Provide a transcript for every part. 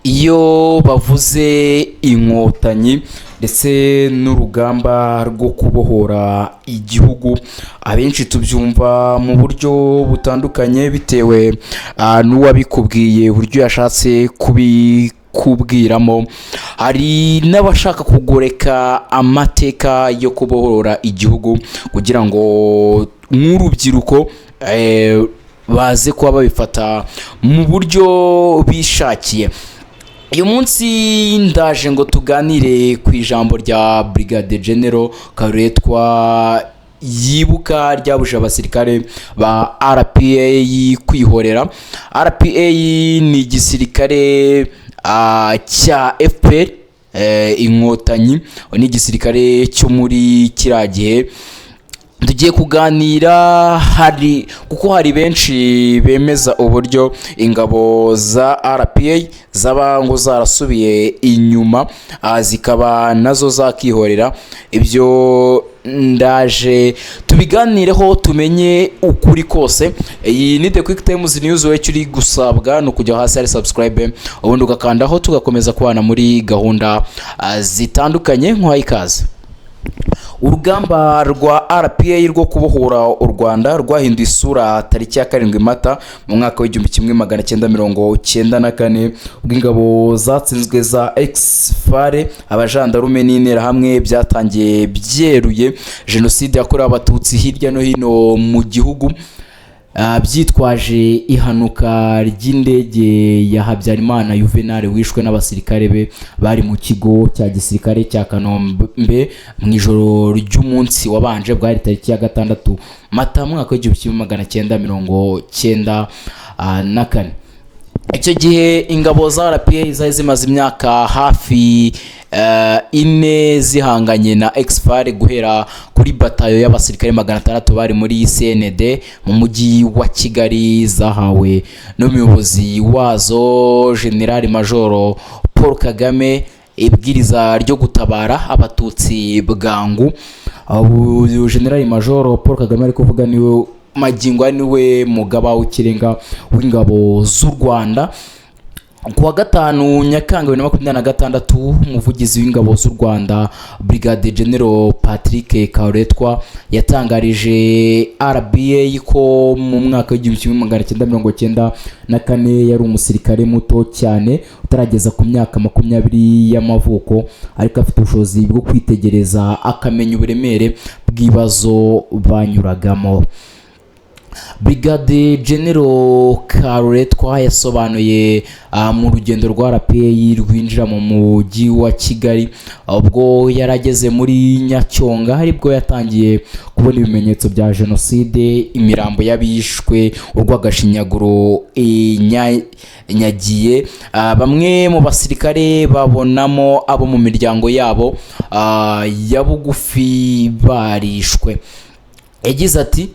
Iyo bavuze Inkotanyi ndetse n'urugamba rwo kubohora igihugu, abenshi tubyumva mu buryo butandukanye bitewe n'uwabikubwiye, uburyo yashatse kubikubwiramo. Hari n'abashaka kugoreka amateka yo kubohora igihugu kugira ngo nk'urubyiruko baze kuba babifata mu buryo bishakiye. Uyu munsi ndaje ngo tuganire ku ijambo rya Brigadier General Karuretwa yibuka ryabuje abasirikare ba RPA kwihorera. RPA ni igisirikare cya FPR Inkotanyi, ni igisirikare cyo muri kiriya gihe tugiye kuganira. Hari kuko hari benshi bemeza uburyo ingabo za RPA zaba ngo zarasubiye inyuma, zikaba nazo zakihorera. Ibyo ndaje tubiganireho, tumenye ukuri kose. Iyi ni The Quick Times News. Wowe uri gusabwa ni ukujya hasi hari subscribe, ubundi ugakandaho, tugakomeza kubana muri gahunda zitandukanye. Nk'uhaye ikaze. Urugamba rwa RPA rwo kubohora u Rwanda rwahinduye isura tariki ya 7 Mata mu mwaka w'1994, ubwo ingabo zatsinzwe za ex-FAR, abajandarume n'Interahamwe byatangiye byeruye jenoside yakorewe Abatutsi hirya no hino mu gihugu, byitwaje ihanuka ry'indege ya Habyarimana Juvenal wishwe n'abasirikare be bari mu kigo cya gisirikare cya Kanombe mu ijoro ry'umunsi wabanje, bwari tariki ya 6 Mata mu mwaka w'1994. Icyo gihe ingabo za RPA zari zimaze imyaka hafi 4 zihanganye na ex-FAR, guhera kuri batayo y'abasirikare 600 bari muri CND mu mujyi wa Kigali, zahawe n'umuyobozi wazo General Majoro Paul Kagame ibwiriza ryo gutabara Abatutsi bwangu. Uyu General Majoro Paul Kagame ari kuvuga niwe magingo aya niwe mugaba w'ikirenga w'ingabo z'u Rwanda. Ku wa 5 Nyakanga 2026, umuvugizi w'ingabo z'u Rwanda Brigadier General Patrick Karuretwa yatangarije RBA ko mu mwaka w'1994 yari umusirikare muto cyane utarageza ku myaka 20 y'amavuko, ariko afite ubushobozi bwo kwitegereza akamenya uburemere bw'ibibazo banyuragamo. Brigadier General Karuretwa yasobanuye mu rugendo rwa RPA rwinjira mu mujyi wa Kigali, ubwo yari ageze muri Nyacyonga aribwo yatangiye kubona ibimenyetso bya jenoside, imirambo y'abishwe urw'agashinyaguro inyanyagiye. Bamwe mu basirikare babonamo abo mu miryango yabo ya bugufi barishwe. Yagize ati: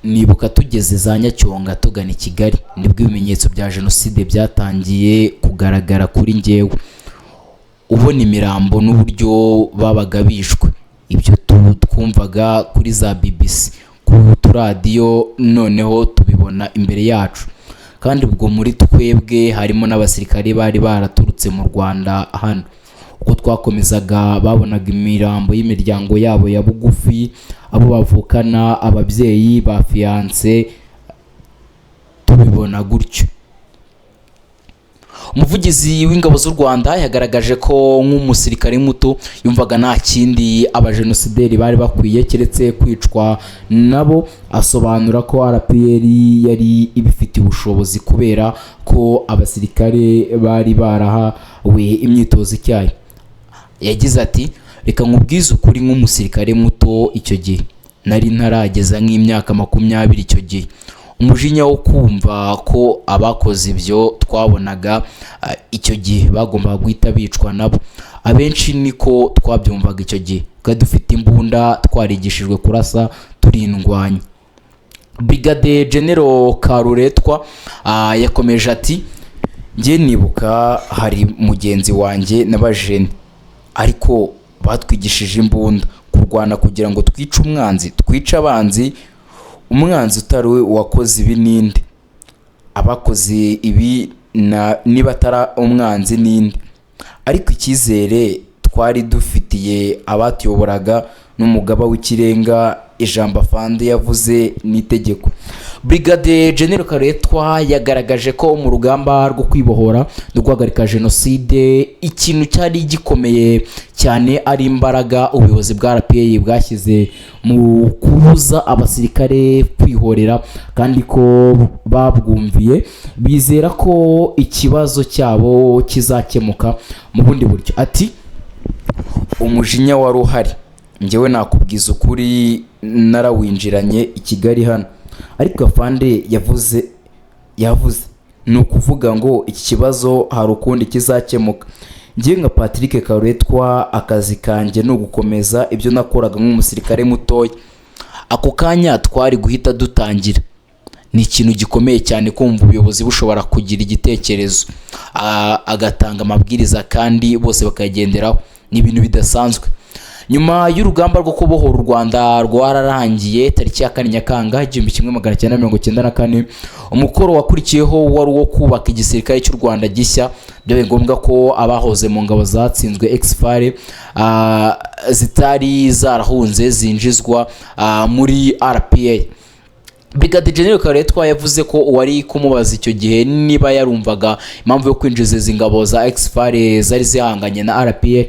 "Nibuka tugeze za Nyacyonga tugana i Kigali, nibwo ibimenyetso bya jenoside byatangiye kugaragara kuri njyewe, ubona imirambo n'uburyo babaga bishwe. Ibyo twumvaga kuri za BBC, ku turadiyo, noneho tubibona imbere yacu. Kandi ubwo muri twebwe harimo n'abasirikare bari baraturutse mu Rwanda hano. Uko twakomezaga babonaga imirambo y'imiryango yabo ya bugufi, abo bavukana, ababyeyi ba fiancé, tubibona gutyo." Umuvugizi w'ingabo z'u Rwanda yagaragaje ko nk'umusirikare muto yumvaga nta kindi abajenosideri bari bakwiye keretse kwicwa nabo. Asobanura ko RPA yari ibifitiye ubushobozi kubera ko abasirikare bari barahawe imyitozo icyayi. Yagize ati: "Reka nkubwize ukuri, nk'umusirikare muto icyo gihe nari ntarageza nk'imyaka 20 icyo gihe, umujinya wo kumva ko abakoze ibyo twabonaga icyo gihe bagombaga guhita bicwa nabo, abenshi niko twabyumvaga icyo gihe, twari dufite imbunda, twarigishijwe kurasa, turindwanya." Brigadier General Karuretwa yakomeje ati: "Njye nibuka hari mugenzi wanjye n'abajene, ariko batwigishije imbunda, kurwana kugira ngo twice umwanzi, twice abanzi. Umwanzi utari we wakoze ibi ninde? Abakoze ibi Na niba atari umwanzi n'indi, ariko icyizere twari dufitiye abatuyoboraga n'umugaba w'ikirenga, ijambo afande yavuze n'itegeko. Brigadier General Karuretwa yagaragaje ko mu rugamba rwo kwibohora no guhagarika jenoside, ikintu cyari gikomeye cyane ari imbaraga ubuyobozi bwa RPA bwashyize mu kubuza abasirikare kwihorera, kandi ko babwumviye bizera ko ikibazo cyabo kizakemuka mu bundi buryo. Ati: "Umujinya wari uhari, njyewe nakubwiza ukuri narawinjiranye i Kigali hano, ariko afande yavuze ni ukuvuga ngo iki kibazo hari ukundi kizakemuka. Njyewe nka Patrick Karuretwa, akazi kanjye ni ugukomeza ibyo nakoraga nk'umusirikare mutoya. Ako kanya twari guhita dutangira. Ni ikintu gikomeye cyane kumva ubuyobozi bushobora kugira igitekerezo, agatanga amabwiriza kandi bose bakayagenderaho. Ni ibintu bidasanzwe." Nyuma y'urugamba rwo kubohora u Rwanda rwararangiye tariki ya 4 Nyakanga 1994, umukoro wakurikiyeho wari uwo kubaka igisirikare cy'u Rwanda gishya. Byabaye ngombwa ko abahoze mu ngabo zatsinzwe, ex-FAR, zitari zarahunze zinjizwa muri RPA. Brigadier General Karuretwa yavuze ko uwari kumubaza icyo gihe niba yarumvaga impamvu yo kwinjiza izi ngabo za ex-FAR zari zihanganye na RPA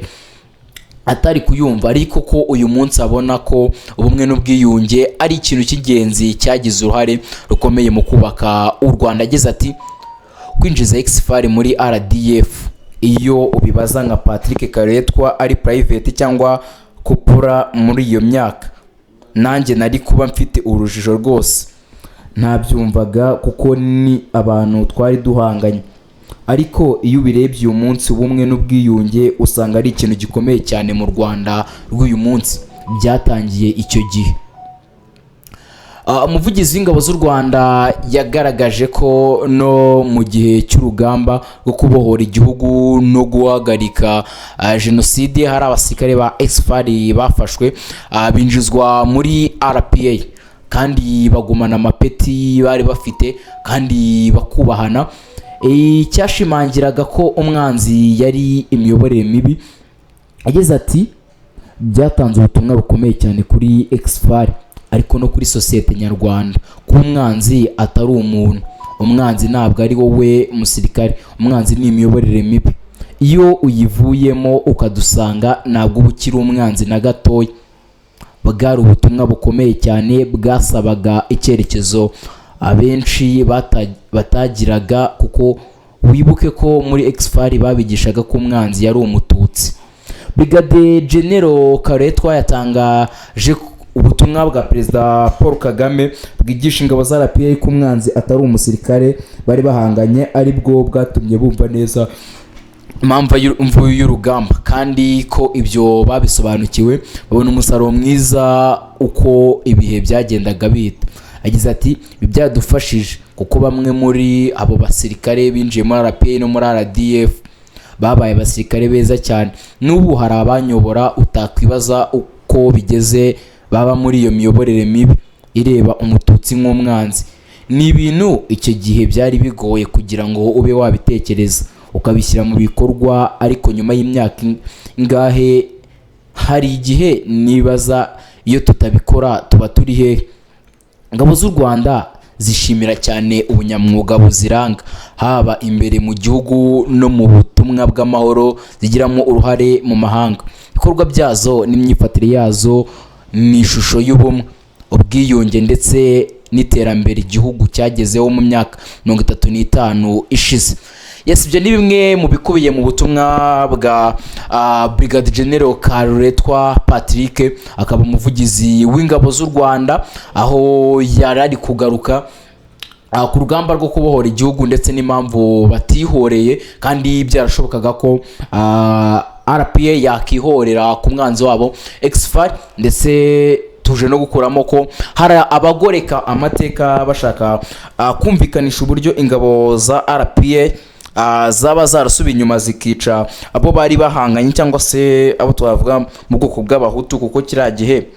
atari kuyumva, ariko ko uyu munsi abona ko ubumwe n'ubwiyunge ari ikintu cy'ingenzi cyagize uruhare rukomeye mu kubaka u Rwanda. Agize ati: "Kwinjiza ex-FAR muri RDF, iyo ubibaza nka Patrick Karuretwa ari private cyangwa corporal muri iyo myaka, nanjye nari kuba mfite urujijo rwose, ntabyumvaga kuko ni abantu twari duhanganye. Ariko iyo ubirebye uyu munsi, ubumwe n'ubwiyunge usanga ari ikintu gikomeye cyane mu Rwanda rw'uyu munsi. Byatangiye icyo gihe." Umuvugizi w'ingabo z'u Rwanda yagaragaje ko no mu gihe cy'urugamba rwo kubohora igihugu no guhagarika jenoside hari abasirikare ba ex-FAR bafashwe, binjizwa muri RPA kandi bagumana amapeti bari bafite kandi bakubahana, icyashimangiraga ko umwanzi yari imiyoborere mibi. Yagize ati: "Byatanze ubutumwa bukomeye cyane kuri ex-FAR, ariko no kuri sosiyete nyarwanda, ko umwanzi atari umuntu. Umwanzi ntabwo ari wowe musirikare, umwanzi ni imiyoborere mibi. Iyo uyivuyemo ukadusanga, ntabwo uba ukiri umwanzi na gatoya. Bwari ubutumwa bukomeye cyane bwasabaga icyerekezo abenshi batagiraga, kuko wibuke ko muri ex-FAR babigishaga ko umwanzi yari Umututsi." Brigadier General Karuretwa yatangaje ubutumwa bwa Perezida Paul Kagame bwigisha ingabo za RPA ko umwanzi atari umusirikare bari bahanganye, ari bwo bwatumye bumva neza impamvu y'urugamba, kandi ko ibyo babisobanukiwe babona umusaruro mwiza uko ibihe byagendaga bihita. Agize ati: "Ibi byadufashije kuko bamwe muri abo basirikare binjiye muri RPA no muri RDF babaye abasirikare beza cyane. N'ubu hari abanyobora utakwibaza uko bigeze baba muri iyo miyoborere mibi ireba Umututsi nk'umwanzi. Ni ibintu icyo gihe byari bigoye kugira ngo ube wabitekereza ukabishyira mu bikorwa, ariko nyuma y'imyaka ingahe, hari igihe nibaza iyo tutabikora tuba turi hehe?" Ingabo z'u Rwanda zishimira cyane ubunyamwuga buziranga, haba imbere mu gihugu no mu butumwa bw'amahoro zigiramo uruhare mu mahanga. Ibikorwa byazo n'imyifatire yazo ni ishusho y'ubumwe, ubwiyunge ndetse n'iterambere igihugu cyagezeho mu myaka 35 ishize. Yes, ibyo ni bimwe mu bikubiye mu butumwa bwa Brigadier General Karuretwa Patrick, akaba umuvugizi w'ingabo z'u Rwanda, aho yari ari kugaruka ku rugamba rwo kubohora igihugu ndetse n'impamvu batihoreye kandi byarashobokaga ko RPA yakihorera ku mwanzi wabo ex-FAR. Ndetse tuje no gukuramo ko hari abagoreka amateka bashaka kumvikanisha uburyo ingabo za RPA zaba zarasubiye inyuma zikica abo bari bahanganye, cyangwa se abo twavuga mu bwoko bw'Abahutu, kuko kiriya gihe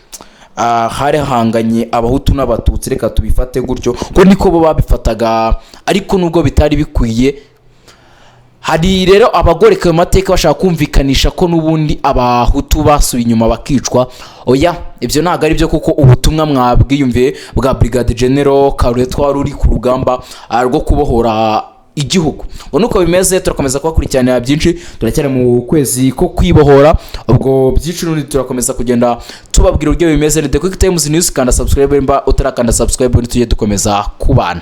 hari hahanganye Abahutu n'Abatutsi. Reka tubifate gutyo ko niko bo babifataga, ariko nubwo bitari bikwiye. Hari rero abagoreka ayo mateka bashaka kumvikanisha ko n'ubundi Abahutu basubiye inyuma bakicwa. Oya, ibyo ntabwo ari byo, kuko ubutumwa mwabwiyumviye bwa Brigadier General Karuretwa wari uri ku rugamba rwo kubohora igihugu. Ngo nuko bimeze, turakomeza kubakurikiranira byinshi. Turacyari mu kwezi ko kwibohora, ubwo byinshi n'ubundi turakomeza kugenda tubabwira uburyo bimeze. Ni The Quick Times News. Kanda subscribe nimba utarakanda subscribe, tujye dukomeza kubana.